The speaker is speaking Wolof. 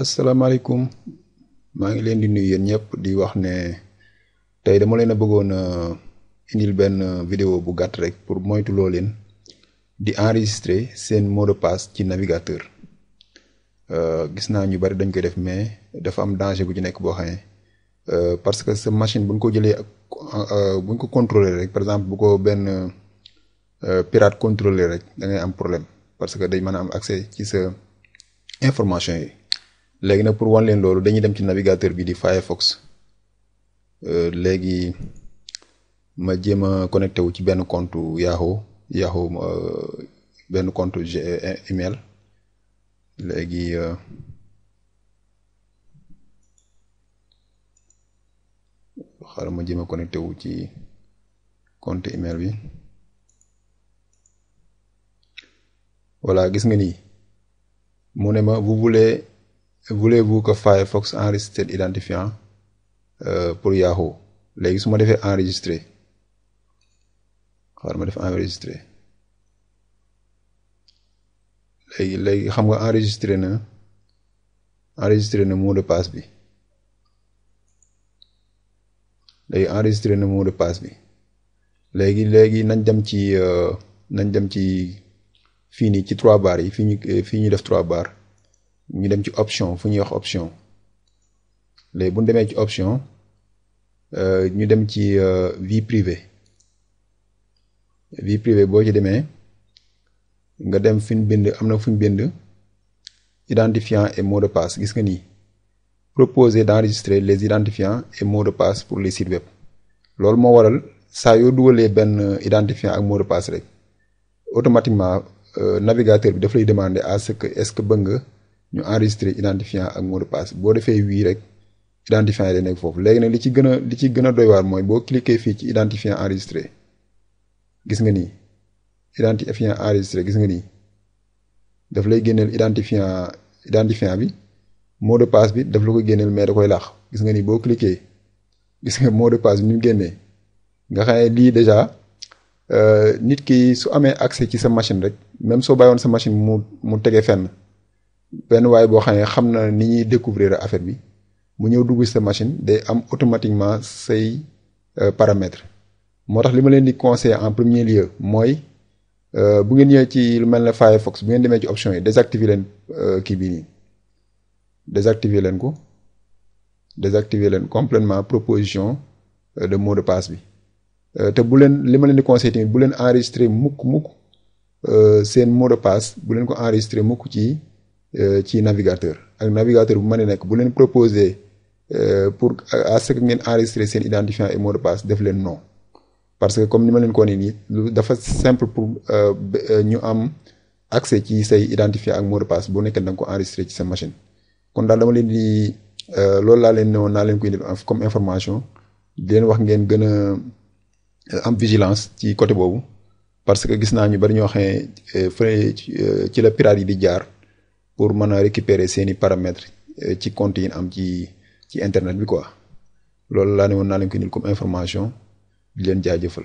asalaamaaleykum maa ngi leen di nuyu yéen ñëpp di wax ne tey dama leen a bëggoon a indil benn vidéo bu gàtt rek pour moytuloo leen di enregistrer seen mot de passe ci navigateur. Gis naa ñu bari dañ koy def mais dafa am danger bu ci nekk boo xam ne parce que sa machine buñ ko jëlee buñ ko contrôler rek par exemple bu ko benn pirate contrôler rek da ngay am problème parce que day mën a am accès ci sa information yi. léegi nag pour wan leen loolu dañuy dem ci navigateur bi di Firefox léegi ma jéem a connecté wu ci benn compte Yahoo benn compte email léegi xaaral ma jéem a connecté wu ci compte email bi voilà gis nga nii mu ne ma voulez-vous que Firefox enregistre identifiant pour Yahoo léegi su ma defee enregistrer xaaral ma def enregistrer léegi xam nga enregistré na mot de passe bi léegi nañ dem ci fii nii ci 3 barres yi fii ñu def 3 barres ñu dem ci option fu ñuy wax option léegi bu ñu demee ci option ñu dem ci vie privée boo ci demee nga dem fi ñu bind am na fu ñu bind identifiant et mot de passe gis nga nii proposer d'enregistrer les identifiants et mots de passe pour les sites web. loolu moo waral saa yoo dugalee benn identifiant ak mot de passe rek automatiquement navigateur bi daf lay demander à ce que est-ce que bëgg nga ñu enregistrer identifiant ak mot de passe boo defee wii rek identifiant yi day nekk foofu. léegi nag li ci gën a doy waar mooy boo cliquer fii ci identifiant enregistré gis nga nii identifiant enregistré gis nga nii daf lay génneel identifiant bi mot de passe bi daf la koy génneel mais da koy laax gis nga nii boo cliquer gis nga mot de passe bi ni mu génnee nga xam ne lii déjà nit ki su amee accès ci sa machine rek même soo bàyyoon sa machine mu tege fenn. benn waaye boo xam ne xam na ni ñuy découvrir affaire bi mu ñëw dugg sa machine day am automatiquement say paramètres moo tax li ma leen di conseiller en premier lieu mooy bu ngeen ñëwee ci lu mel ne Firefox bu ngeen demee ci option yi désactiver leen kii bii nii désactiver leen complètement proposition de mot de passe bi te bu leen li ma leen di conseiller tamit bu leen enregistrer mukk seen mot de passe bu leen ko enregistrer mukk ci navigateur bu mën a nekk bu leen proposer pour à ce que ngeen enregistrer seen identifiant et mot de passe def leen non parce que comme ni ma leen ko nii lu dafa simple pour ñu am accès ci say identifiant ak mot de passe boo nekkee da nga ko enregistrer ci sa machine. kon daal dama leen di loolu laa leen ne woon naa leen koy indil comme information di leen wax ngeen gën a am vigilance ci côté boobu parce que gis naa ñu bari ñoo xam ne fële ci la pirate yi di jaar. pour mën a récupérer seeni paramètres ci compte yi am ci internet bi quoi loolu laa ne woon naa leen ko indil comme information di leen jaajëf.